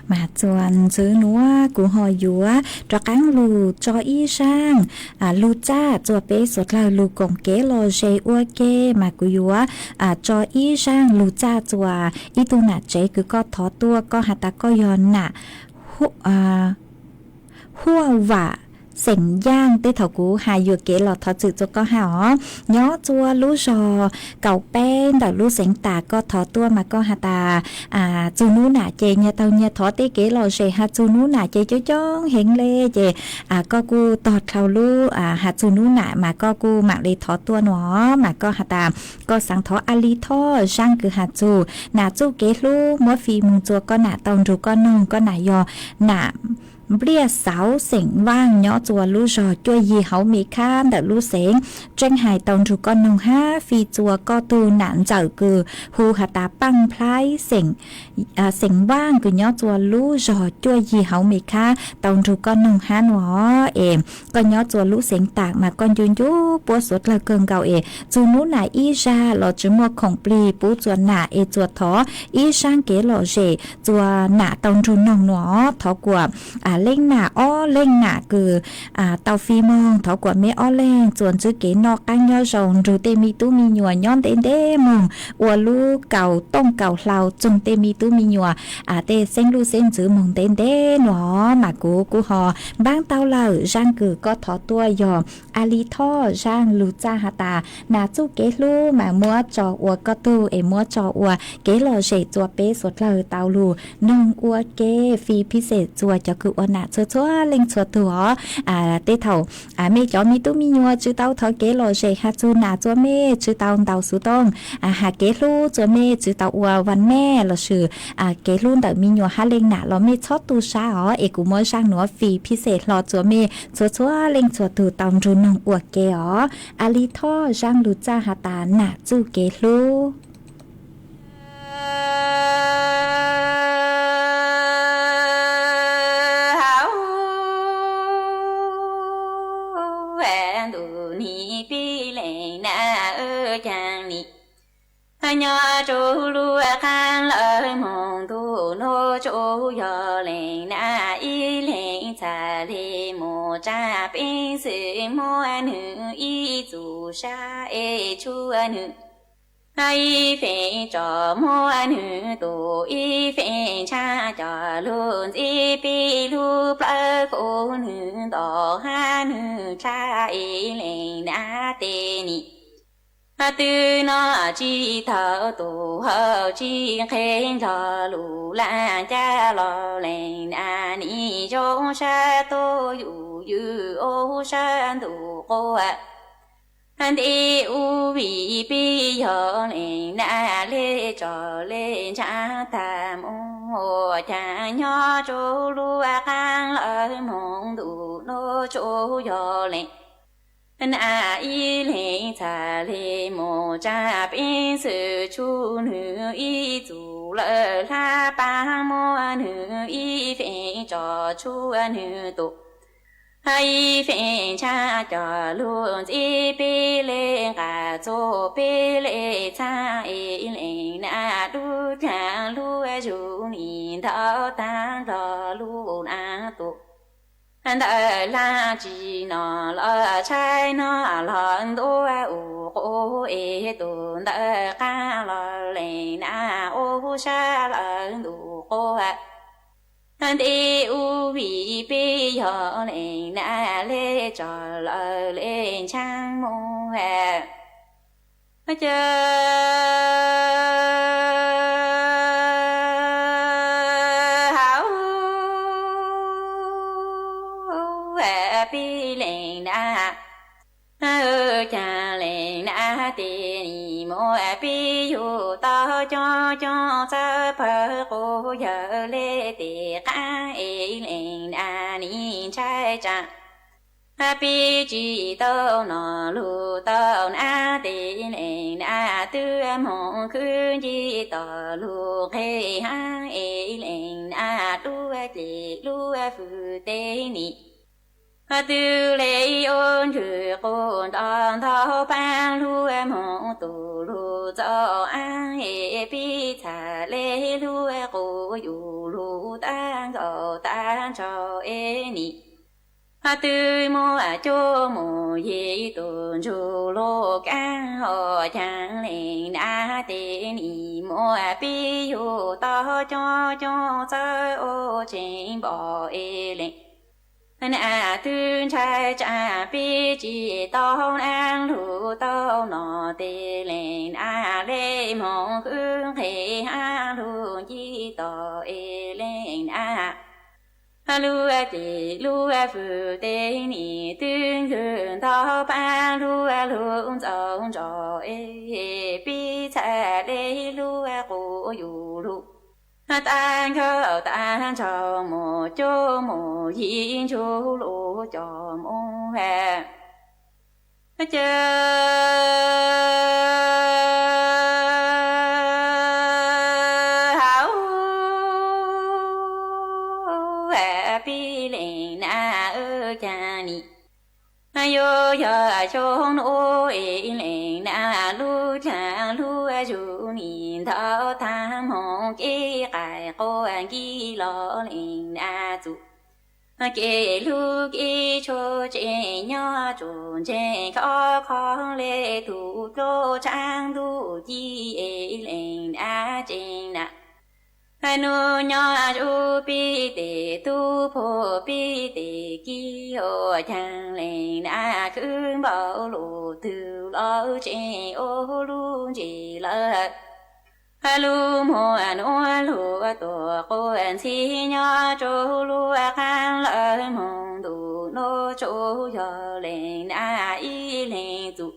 Mas txuas ntxwv nuav kuv ho yuav rov qaab lug tso ib zaaj, a, lug txaj txuas peb suav dlawg lug koom kev lom zem ua ke, mas kuv yuav, a, tso ib zaaj lug txaj txuas ib tug nam tsev kws koj thov tuaj, koj has tas koj yog nam Hu-, a, Huaj Vam xeem Yaaj. Tej thaum kuv has yuam kev los thov txwm txuas koj hab os. Nyob txuas lub zog kaum peb ntawm lub xeev Tam, koj thov tuaj mas koj has tas, a, txug nub nam ces nyag taug nyag thov tej kev lom zem has txug nub nam ces coob coob heev le, ces, a, koj kuj tog dlhau lub, a, has txug nub nam mas koj kuj maam le thov tuaj nuav, mas koj has tas koj xaav thov A Li Thoj zaaj kws has txug nam txuj kev hlub, muab fij moog txuas koj nam tau nrug koj noog. Koj nam yog nam Npliaj Xauv xeem Vaaj nyob txuas lub zog cuaj yig hauv Mes Khab ntawm lub xeev Tseeb Hais tau nrug koj noog hab fij txuas koj tug nam ntxawm kws hu has tas Paaj Nplhaib xeem, a, xeem Vaaj kws nyob txuas lub zog cuaj yig hauv Mes Khab tau nrug koj noog hab nuav. Es koj nyob txuas lub xeev Tam mas koj ncu ncu puab suav dlawg kawg nkaus es txug nub nam ib zag los tsi muaj khoom plig pub txuas nam es txuas thov ib zaaj kev lom zem txuas nam tau nrug noog nuav. Thov kuas, a, leej nam ob leeg nam kws, a, tau fij moog, thov kuas meb ob leeg txuas ntsib kev noj qaab nyob zoo nrug tej me tub me nyuam nyob ntev ntev moog, ua lub kaus tooj kaus hlau txug tej me tub me nyuam, a, tej xeeb luj xeeb ntxwv moog ntev ntev nuav. Mas kuv kuj ho npaab tau lawm zaaj kws koj thov tuaj yog A Li Thoj zaaj lug txaj has tas nam txuj kev hlub, mas muab tso ua koj tug es muab tso ua kev lom zem txuas peb suav dlawg tau lug noog ua ke, fij phij xem txuas cov kws ua nam txhua txhua leej txhua tug os. A, tej thaum, a, mej cov me tub me nyuam tsi tau thov kev lom zem has txug nam txuas mej tsi tau ntaus xuv tooj, a, has kev hlub txuas mej tsi tau ua vas mej los sis, a, kev hlub ntawm me nyuam hab leej nam los mej txhob tu sab os, es kuv muab zaaj nuav fij phij xem hlo txuas mej txhua txhua leej txhua tug tau nrug noog ua ke os. A Li Thoj zaaj lug txaj has tas nam txuj kev hlub. Ntuj ni pib leej nam caag ni, nyob rua lub qaab lawv moog ntuj nuav tsuas yog leej nam ib leeg txhaj le moog tsaa peev xwm muab nwg ib txuj sab es tshuav nwg ib feem tso, muab nwg tu ib feem ntshaab coj lug ntxib peb lub plawv kov nwg nto hab nwg dlha es leej nam teg ni. Twb noj tsi tau tug hau tsi nqhe nrog lug laaj cab los leej nam ni zoo sab tuab yug ywm ua sab ntuj quas. Ntxim ua vim peb yog leej nam le tso le ntshaab tag mus, caag nyob rua lub qaab lawv moog ntuj nuav tsuas yog leej nam ib leeg txhaj le moog tsaa peev xwm tshuav nwg ib txuj lawm hlab paab, muab nwg ib feem tso tshuav nwg tu ib feem ntshaab coj lug ntxib peb le nqaj txug peb le txhaab es leej nam lub caag lub zug ni ntau taag nrog lub nam tu. Ntawm laaj tsi noj los tshaib noj los ntuav ua quv es tug ntawm qaab los leej nam ua sab lawm ntuj quas. Ntxim ua vim peb yog leej nam le tso lawm le ntshaab mus. Ca hauv peb leej nam, caag leej nam teg ni muab peb yug tau coob coob txawv pawg quas yawg le tes qaab es leej nam ni ntshai tsaa. Peb tsi tau noj lug tau nam teg leej nam twb moog khwv nce tog lug nqeg hab es leej nam lub ceg lub fwj teg ni. Twb le ua ntswg quas nrov ntau paab lug moog tu lug txaus aav es peb txhaj le lug quas ယူလူ တၢ်ဂီၤတၢ်စီၤအဲၣ်နံၣ် အတုၤမွဲကၠိမိၢ်ယံၤ တူၢ်စူၤလိကၣ် အိၣ်ကၠၢ်လ့ၣ်နၤ တ့ၢ်နံၣ်မိၢ်ပံယိၣ် တီကၠိကၠိ သၢအိၣ်ကၠ့ဘီၣ်အဲလ့ၣ် နၤတုၤဆဲးကၠၢ် ပံစံၣ်တီနၢ်လူၤ တီနီၢ်တ့ၢ်လ့ၣ်နၤ လ့မိၢ်ဃုဃ့ဟါလူၤ ကံတီအဲလ့ၣ်နၤ လူၤတ့ၢ်လူၤဖုး တ့ၢ်နံၣ်တုၤဂုၤ တီပၢ်လူၤလူၤ စီၤစီၤအဲၣ် ပံဆဲးလ့ၣ်လူၤ ကူယူလူ တၢ်ဂီၤတၢ်စီၤမိၢ် ကၠိမိၢ်ယံၤ စူၤလိကၠိမိၢ်ဟဲ ကၠိ ဟါအူ ဟဲပံလ့ၣ်နၤ အၢကၠၢ်နံၣ် ယိယိၤဆိနအိၣ်အဲလ့ၣ်နၤ လူၤကၠၢ်လူၤစူၤနံၣ် ဒီးတၢ်မိၢ်က့ၤကဲကိး ကံလီၤလ့ၣ်နၤ သူ က့ၤလူၤက့ၤဆိ ကၠ့ညီကၠိ ကၠ့ခီခီလ့ၣ် သူကျိဆၣ်သူကံအဲလ့ၣ်နၤ ကၠ့နၤ နူညီစူၤ ပံတ့ၢ်သူဖိ ပံတ့ၢ်ကံ အိၣ်ကၠၢ်လ့ၣ်နၤ ခုဘီလိာ်တုၤလီၤ ကၠ့အိၣ်လူၤကၠ့လၢ လူၤမိၢ်နူၤလူၤ တီကိးဆံညီကၠိ လူၤဃၣ်လၢမိၢ်ဒိၣ် နူဆိယီၤလ့ၣ်နၤ အံလ့ၣ်သူ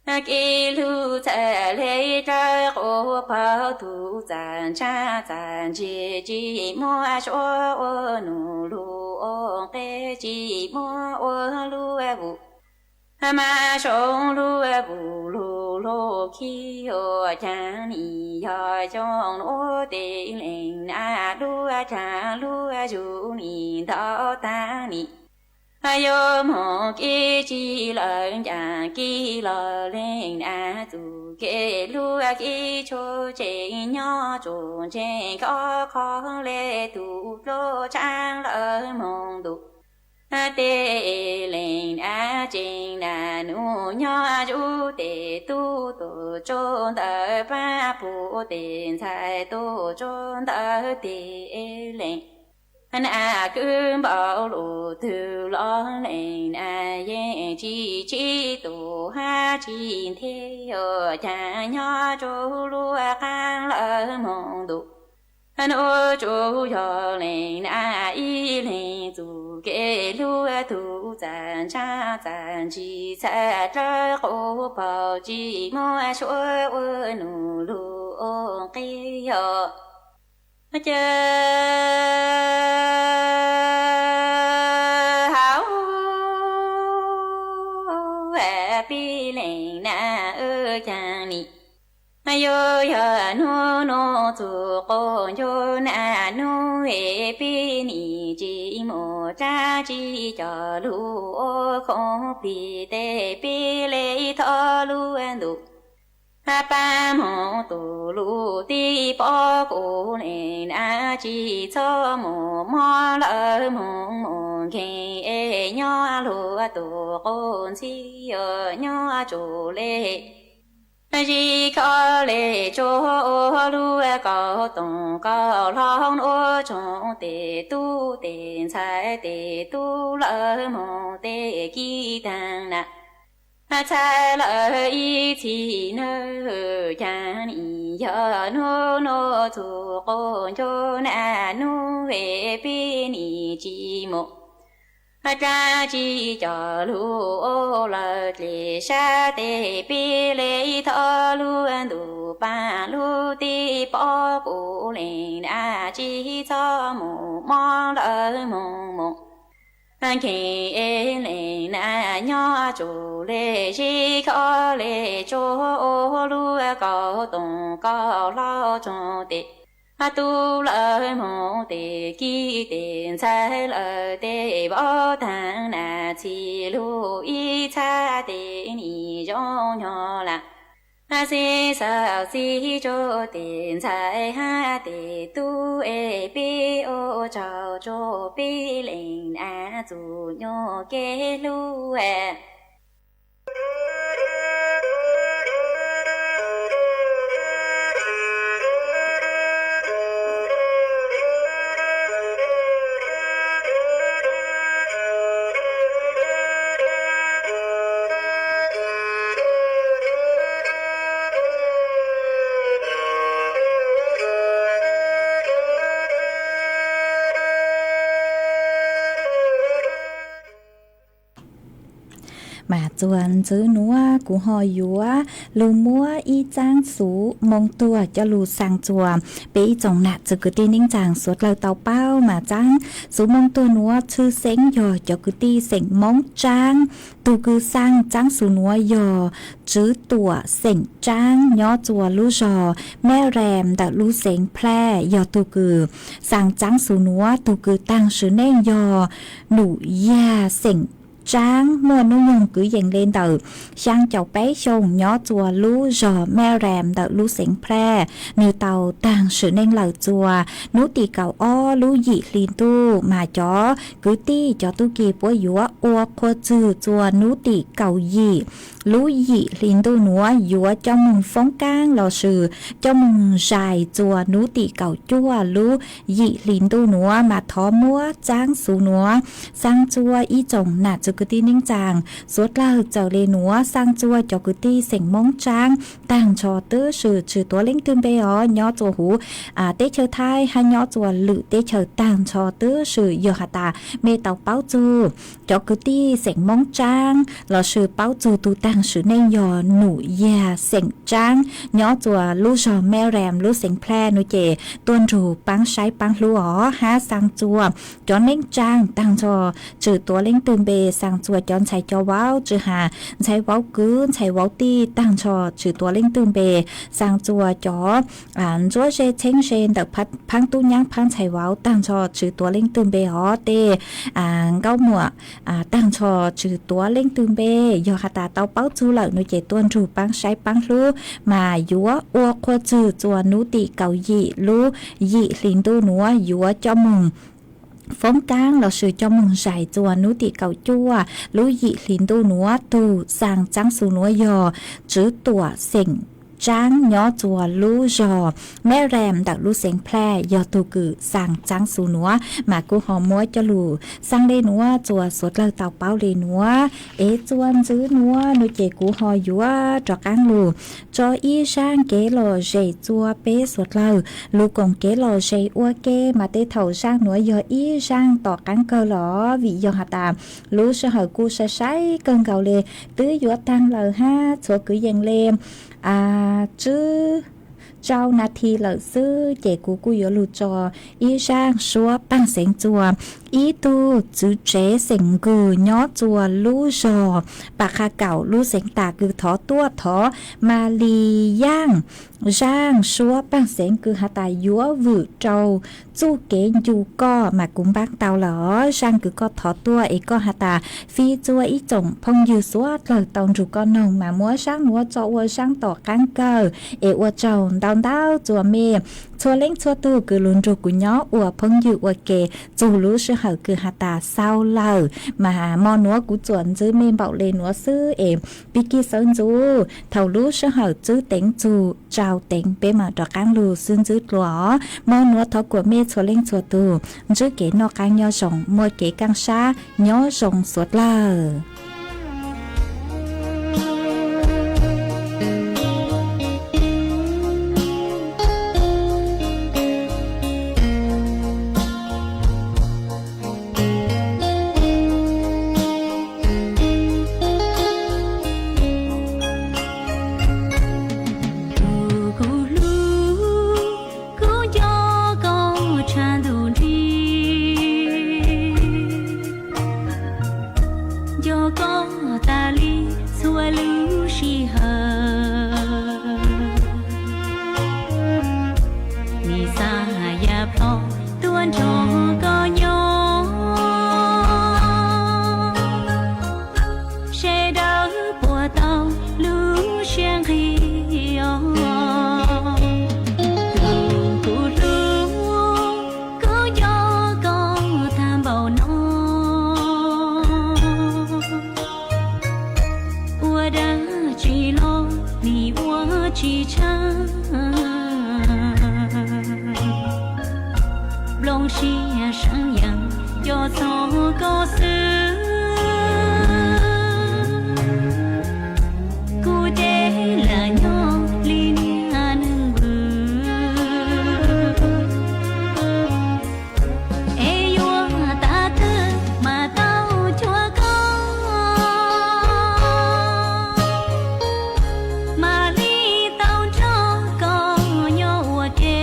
က့ၤလူၤဆဲးလ့ၣ် တြၢကိးဖီသူ သၣ်ဆၣ်သၣ်ဆံး ကၠံမိၢ်ဆိအိၣ်နူၤလူၤ အိၣ်က့ၢ် ကၠံမိၢ်အိၣ်လူၤအပူၤ မၤဆိလူၤအပူၤ လူၤလိာ်ခံ အိၣ်ကၠၢ်နံၣ် ယီၤဆိနအိၣ်တ့ၢ်လ့ၣ်နၤ လူၤကၠၢ်လူၤစူၤနံၣ် ဒီးတၢ်နံၣ် ယိမိၢ်က့ၤကံလီၤ ကၠၢ်ကံလီၤလ့ၣ်နၤ သူက့ၤလူၤက့ၤဆိ ကၠ့ညီကၠိ ကၠ့ခီခီလ့ၣ် သူကျိဆၣ်လၢမိၢ်ဒိၣ် တ့ၢ်လ့ၣ်နၤ ကၠ့နၤ နူညီစူၤ တ့ၢ်သူတိၢ်ကၠိ တၢ်ပၢ်ဖိ တ့ၢ်ဆဲးတိၢ်ကၠိ တၢ်တ့ၢ်လ့ၣ် နကုဘီလိာ်တုၤလီၤလ့ၣ်နၤ ယဲၢ်ဆံဆံတိၢ် ဟါဆံထဲ ယီၤ ကၠၢ်ညီကၠိ လူၤဃၣ်လၢမိၢ်ဒိၣ် နအိၣ်ဆိယီၤလ့ၣ်နၤ အံလ့ၣ်သူ က့ၤလူၤသူ သၣ်ဆၣ်သၣ်ဆံး သၣ်တြၢကိးဖီ ကၠံမိၢ်ဆိအိၣ်နူၤလူၤ အိၣ်က့ၢ် ယီၤ ကၠၢ် ဟါအူ ဟဲပံလ့ၣ်နၤ အၢကၠၢ်နံၣ် ယိယီၤနူၤနူၤ သူကိးယိၤနၤ နူၤဟဲပံနံၣ် ကၠံမိၢ်တၢ်ကၠံကၠီလူၤ အိၣ်ခိၣ်ပျံၤတဲ ပံလ့ၣ်ထီလူၤအဒိၣ် ပၢ်မိၢ်တိၢ်လူၤ တံၤပီကိးလ့ၣ်နၤ ကၠံဆီမိၢ် မီလၢမိၢ်မိၢ် ကၠ့အဲၣ် ညီလိာ်တိၢ်ကိးဆံ ယီၤ ညီကၠိလ့ၣ် ယံၤခီလ့ၣ် ကၠိအိၣ်လူၤ ကီၢ်တိၢ်ကီၢ်လီၤ နအိၣ်ဆိတ့ၢ်သူ တ့ၢ်ဆဲးတ့ၢ်သူ လၢမိၢ်တ့ၢ်ကံတၢ်နၤ ဆဲးလၢအံၤထံနၢ ကၠၢ်နံၣ် ယီၤနူၤနူၤ သူကိးယိၤနၤ နူၤဟဲပံနံၣ် ကၠံမိၢ် တၢ်ကၠံကၠီလူၤ အိၣ်လၢကျဲ ဆါတ့ၢ်ပံလ့ၣ်ထီလူၤအဒိၣ် ပၢ်လူၤတံၤပီကိးလ့ၣ်နၤ ကၠံဆီမိၢ် မီလၢမိၢ်မိၢ် ကၠ့အဲၣ်လ့ၣ်နၤ ညီကၠိလ့ၣ် ယံၤခီလ့ၣ် ကၠိအိၣ်လူၤ ကီၢ်တိၢ်ကီၢ်လီၤ ဆိတ့ၢ် အသူလၢမိၢ်တ့ၢ်ကံတ့ၢ် ဆဲးလၢတ့ၢ်ဘီတၢ်နၤ ဆံလူၤအံၤ ဆါတ့ၢ်နံၣ် ယီၤညီလၢ် စ့စၢ်စံၣ်ကၠိၣ်တ့ၢ် ၸၢၢ်ဟးတ့ၢ်တူၺ်း ပ့ၢ်အိၣ်ကၠီၣ်ကၠိၣ် ပ့ၢ်လ့ၣ်အသူၣ်ညိုက့လူဝဲ မၤ တၢ်စုညို ကူႈဟော်ယွၤ လူၤမူ အီႇ စူမိုင်တွၼ်ႈ ၸိူဝ်းလူၤသၢင်ႈၸွမ်း ပဵၼ်ဢီႇ ၸွင်ႇၼၼ်ႉ ၸိုဝ်ႈ ၵိုတ်းတီႈၼိုင်ႈ ၸၢင်ႈ သူးလႆႈ တၢင်ပဝ်ႉ မၤ တၢ်စုညို ၼိုင်ႈ ၸိုဝ်ႈသဵင်ယွၼ်ႉ ၸိုဝ်ႈ ၵိုတ်းတီႈ သဵင်မူင်းၸၢင်း တူဝ်ၵို တၢ်စုညို ယွၼ်ႉ ၸိုဝ်ႈ တူဝ် သဵင်ၸၢင်း ညီၸိုဝ်ႈ လူးၸေႃႇ မဲရႅမ်ႇ တၢ် လူးသဵင်ၽြႄး ယွၼ်ႉ တူဝ်ၵို တၢ်စုညို တူဝ်ၵို တၢင်ႇသိုဝ်ႇၼႆႉ ယွၼ်ႉ ၼူႇယႃႇသဵင်ၸၢင်း မူၼ်ႉၼူယုင်ႈၵိုဝ်ယဵင်ႈလႄႈ တၢ် သၢင်ႈၸဝ်ႈပႆႇၶျူင်ႇ ညီၸိုဝ်ႈ လူးၸေႃႇ မဲရႅမ်ႇ တၢ် လူးသဵင်ၽြႄး ၼိုင်ႈ တၢ် တၢင်ႇသိုဝ်ႇၼႆႉ လႆႈၸွမ်း ၼူးတီႈၵဝ်ႇ ဢေႃႈ လူးယီႇလိၼ်းတူႉ မႃးၸွမ်း ၵိုတ်းတီႈ ၸေႃႇတူၵီႇ ပူၼ်ႉယွၼ်ႉ ဢွၵ်ႇၶေႃႈၸိုဝ်ႈ ၸွမ်း ၼူးတီႈၵဝ်ႇယီႇ လူးယီႇလိၼ်းတူႉၼိုင်ႈ ယွၼ်ႉ ၸွမ်းမုင်ႈၾူင်းၵၢင်း လႄႈ သိုဝ်ႇ ၸွမ်းမုင်ႈၸၢႆႇ ၸွမ်း ၼူးတီႈၵဝ်ႇၸူဝ်ႈ လူးယီႇလိၼ်းတူႉၼိုင်ႈ မႃး ထီႇမူဝ်း တၢင်ႇသိုဝ်ႇၼိုင်ႈ သၢင်ႈၸွမ်း ဢီႇ ၸွင်ႇၼၼ်ႉ ၸိုဝ်ႈ ၵိုတ်းတီႈၼိုင်ႈ ၸၢင်ႈ သူးလႆႈ ၸိုဝ်ႈလႄႈၼိုင်ႈ သၢင်ႈၸွမ်း ၸိုဝ်ႈ ၵိုတ်းတီႈ သဵင်မူင်းၸၢင်း တၢင်ႇၸိုဝ်ႈ တိုဝ်းသိုဝ်ႇ သိုဝ်ႇတူဝ်လဵင်ႉတိုၼ်းပႄႇ ဢေႃႈ ညီၸိုဝ်ႈ ႁူဝ် ဢႃႇ တႄႉ ၸိုဝ်ႈထႆး ႁႃႉ ညီၸိုဝ်ႈ လိုဝ်ႈ တႄႉ ၸိုဝ်ႈ တၢင်ႇၸိုဝ်ႈ တိုဝ်းသိုဝ်ႇ ယွၼ်ႉ ႁႃႉ တႃႇ မႄႈတဝ်ႇ ပဝ်ႇၸူး ၸေႃႇၵိုတ်းတီႈ သဵင်မူင်းၸၢင်း လႄႈ သိုဝ်ႇ ပဝ်ႇၸူး တူဝ်တၢင်ႇသိုဝ်ႇၼႆႉ ယွၼ်ႉ ၼူႇယႃႇသဵင်ၸၢင်း ညီၸိုဝ်ႈ လူးၸေႃႇ မဲရႅမ်ႇ လူးသဵင်ၽြႄး ၼိုင်ႈ ၸေႇ တူၼ်ႈထူဝ်ႇ ပၢင်းသၢႆး ပၢင်းလူး ဢေႃႈ ႁႃႉ သၢင်ႈၸွမ်း ၸွမ်းၼိုင်ႈ ၸၢင်ႈ တၢင်ႇၸိုဝ်ႈ သိုဝ်ႇတူဝ်လဵင်ႉတိုၼ်းပႄႇ သၢင်ႈၸွမ်း ၸွမ်း ၸၢႆးၸဝ်ႈဝၢဝ်း ၸိုဝ်ႈႁႃႉ ၸၢႆးဝၢဝ်းၵိုၼ်း ၸၢႆးဝၢဝ်းတီႉ တၢင်ႇၸိုဝ်ႈ သိုဝ်ႇတူဝ်လဵင်ႉတိုၼ်းပႄႇ သၢင်ႈၸွမ်း ၸွမ်း ဢႃႇ ၸွမ်း ၸေႇ ၸဵင်ႇ ၸေႇ တႃႇ ၽၢင် ၽၢင်တူႉၺၢင်း ၽၢင်ၸၢႆးဝၢဝ်း တၢင်ႇၸိုဝ်ႈ သိုဝ်ႇတူဝ်လဵင်ႉတိုၼ်းပႄႇ ဢေႃႈ တႄႉ ဢႃႇ ၵဝ်ႇမူၼ်ႈ ဢႃႇ တၢင်ႇၸိုဝ်ႈ သိုဝ်ႇတူဝ်လဵင်ႉတိုၼ်းပႄႇ ယွၼ်ႉ ႁႃႉ တႃႇ တဝ်ႇ ပဝ်ႇၸူး လႄႈ ၼိုင်ႈ ၸေႇ တူၼ်ႈထူဝ်ႇ ပၢင်းသၢႆး ပၢင်းလူး မႃး ယွၼ်ႉ ဢွၵ်ႇၶေႃႈၸိုဝ်ႈ ၸွမ်း ၼူးတီႈၵဝ်ႇယီႇ လူးယီႇလိၼ်းတူႉၼိုင်ႈ ယွၼ်ႉ ၸွမ်းမုင်ႈ ၾူင်းၵၢင်း လႄႈ သိုဝ်ႇ ၸွမ်းမုင်ႈၸၢႆႇ ၸွမ်း ၼူးတီႈၵဝ်ႇၸူဝ်ႈ လူးယီႇလိၼ်းတူႉၼိုင်ႈ တူဝ်သၢင်ႈ တၢင်ႇသိုဝ်ႇၼိုင်ႈ ယွၼ်ႉ သိုဝ်ႇတူဝ်သဵင်ၸၢင်း ညီၸိုဝ်ႈ လူးၸေႃႇ မဲရႅမ်ႇ တၢႆ လူးသဵင်ၽြႄး ယွၼ်ႉ တူဝ်ၵို တၢင်ႇၸိုဝ်ႈၼိုင်ႈ မႃး ၵူႈႁေႃမူဝ်း ၸိူဝ်းလူး သၢင်ႈလႄႈၼိုင်ႈ ၸွမ်း သူးလႆႈ တၢင်ပဝ်ႉလႄႈၼိုင်ႈ ဢေႇ ၸွမ်း ၸိုဝ်ႈၼိုင်ႈ ၼိုင်ႈ ၸေႇ ၵူႈႁေႃယွၼ်ႉ တေႃႇၵၢင်လူး ၸွမ်း ဢီႇ သၢင်ႈ ၵႄႈလေႃႇ ၸေႇ ၸွမ်း ပႄႉ သူးလႆႈ လူးၵုင်ႇ ၵႄႈလေႃႇ ၸေႇ ဢူဝ်ႇၶေႇ မႃး တႄႉ ထဝ်ႈ သၢင်ႈၼိုင်ႈ ယွၼ်ႉ ဢီႇ သၢင်ႈ တေႃႇၵၢင်ၵႃႈလေႃႇ ဝီႇ ယွၼ်ႉ ႁႃႉ တႃႇ လူး သိုဝ်ႇႁႃႉ ၵူႈသႂ်ႇသႂ်ႇ ၵၢင်ၵႃႈလႄႈ တိုဝ်းယွၼ်ႉ တၢင်ႇလႄႈ ႁႃႉ သူးၵိုဝ်ယဵင်ႈလႄႈ ဢႃႇ ၸိုဝ်ႈ ၸဝ်ႈၼႃႈတီႈလႄႈ သိုဝ်ႇ ၸေႇ ၵူႈၵူႈ ယွၼ်ႉ လူး ၸွမ်း ဢီႇ သၢင်ႈ သူး ပၢင်ႇသဵင် ၸွမ်း ဢီႇ တူဝ်ႇ ၸိုဝ်ႈ ၸေႇ သဵင်ၵိုဝ် ညီၸိုဝ်ႈ လူးၸေႃႇ ပႃႇၶႃႈၵဝ်ႇ လူးသဵင်တႃႇၵိုဝ် ထေႃႇတူဝ်ႇ ထေႃႇ မႃႇလီႇယၢင်ႇ သၢင်ႈ သူး ပၢင်ႇသဵင်ၵိုဝ် ႁႃႉ တႃႇ ယွၼ်ႉ ဝိုဝ်ႇ ၸဝ်ႈ ၸူႉၵႄႇ ယူႇၵေႃႈ မႃး ၵုမ်ႇပၢင်ႇတဝ်ႈလႄႈ သၢင်ႈၵိုဝ်ၵေႃႈ ထေႃႇတူဝ်ႇ ဢေႇၵေႃႈ ႁႃႉ တႃႇ ၾီး ၸွမ်း ဢီႇ ၸွင်ႇ ၽွင်းယိုဝ်း သူး တႃႇ တၢင်ႇၸိုဝ်ႈၵေႃႈ ၼွင်ႉ မႃး မူဝ်း သၢင်ႈၼိုင်ႈ ၸွမ်း ဢူဝ်ႇ သၢင်ႈ တေႃႇၵၢင်ၵႃႈ ဢေႇ ဢူဝ်ႇ ၸဝ်ႈ တၢင်ႇတၢင်ႇ ၸွမ်း မႄႈ သူးလဵင်ႉ သူးတူႈ ၵိုဝ် လူင်း တူႈ ၵူႈၼေႃႈ ဢူဝ်ႇ ၽွင်းယိုဝ်း ဢူဝ်ႇၶေႇ ၸူး လူး သိုဝ်ႇႁႃႉ ၵိုဝ် ႁႃႉ တႃႇ သဝ်းလႄႈ မႃး မေႃၼူဝ်း ၵူႈၸွမ်း ၸိုဝ်ႈ မႄႈ ပဝ်ႇလႄႈၼိုင်ႈ သိုဝ်ႇ ဢေႇ ပီႇၵီႇ သိုဝ်ႇၸူး ထဝ်ႈ လူး သိုဝ်ႇႁႃႉ ၸိုဝ်ႈတဵင် ၸူး ၸဝ်ႈတဵင် ပႄႉ မႃး တေႃႇၵၢင်လူး သိုဝ်ႇၸူး တူဝ် မေႃၼူဝ်း ထဝ်ႈ ၵူႈ မႄႈ သူးလဵင်ႉ သူးတူႈ ၸိုဝ်ႈၵႄႇ ၼွၵ်ႈၵၢင် ယွၼ်းသူင်ႇ မူဝ်းၵႄႇ ၵၢင်သႃႇ ယွၼ်းသူင်ႇ သူးလႄႈ siab seev yees, nco txog koj xwb. Kuv deb lawm nyob li niaj neeg vwm, es yuav tas twg mas tau cuag koj. Mam li tau nrog koj nyob ua ke,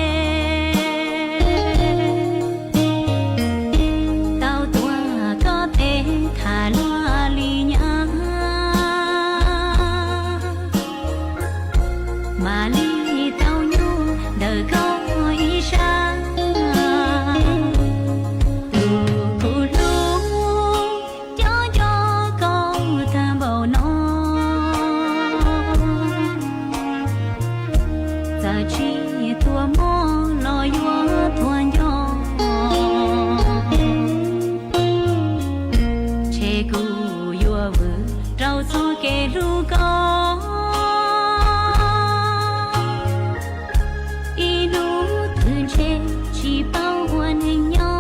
tau tuav koj tes tham luag li nyab. Mam li tau nyuj ntawm koj ib sab, tus kuv hlub, cob nco koj tag npaum no. Txawm tsis tuaj mob los yuav tuaj nco, ntshe kuv yuav vwm rau txoj kev hlub koj. Ib hnub twg ntshe tsis paub ua neeg nyob.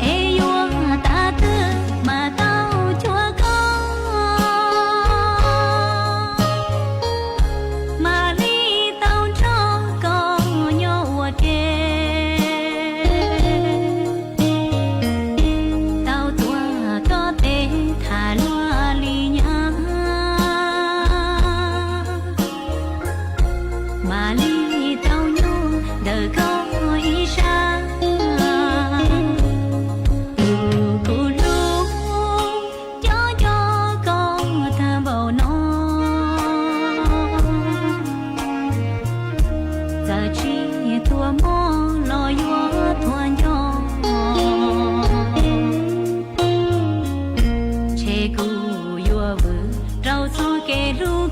Es yuav tas twg mas tau cuag koj. Mam li tau nrog koj nyob ua ke, tau tuav koj tes tham luag li nyab. Mam li tau nyuj ntawm koj ib sab, tus kuv hlub, cob nco koj tag npaum no. Txawm tsis tuaj mob los yuav tuaj nco, ntshe kuv yuav vwm rau txoj kev hlub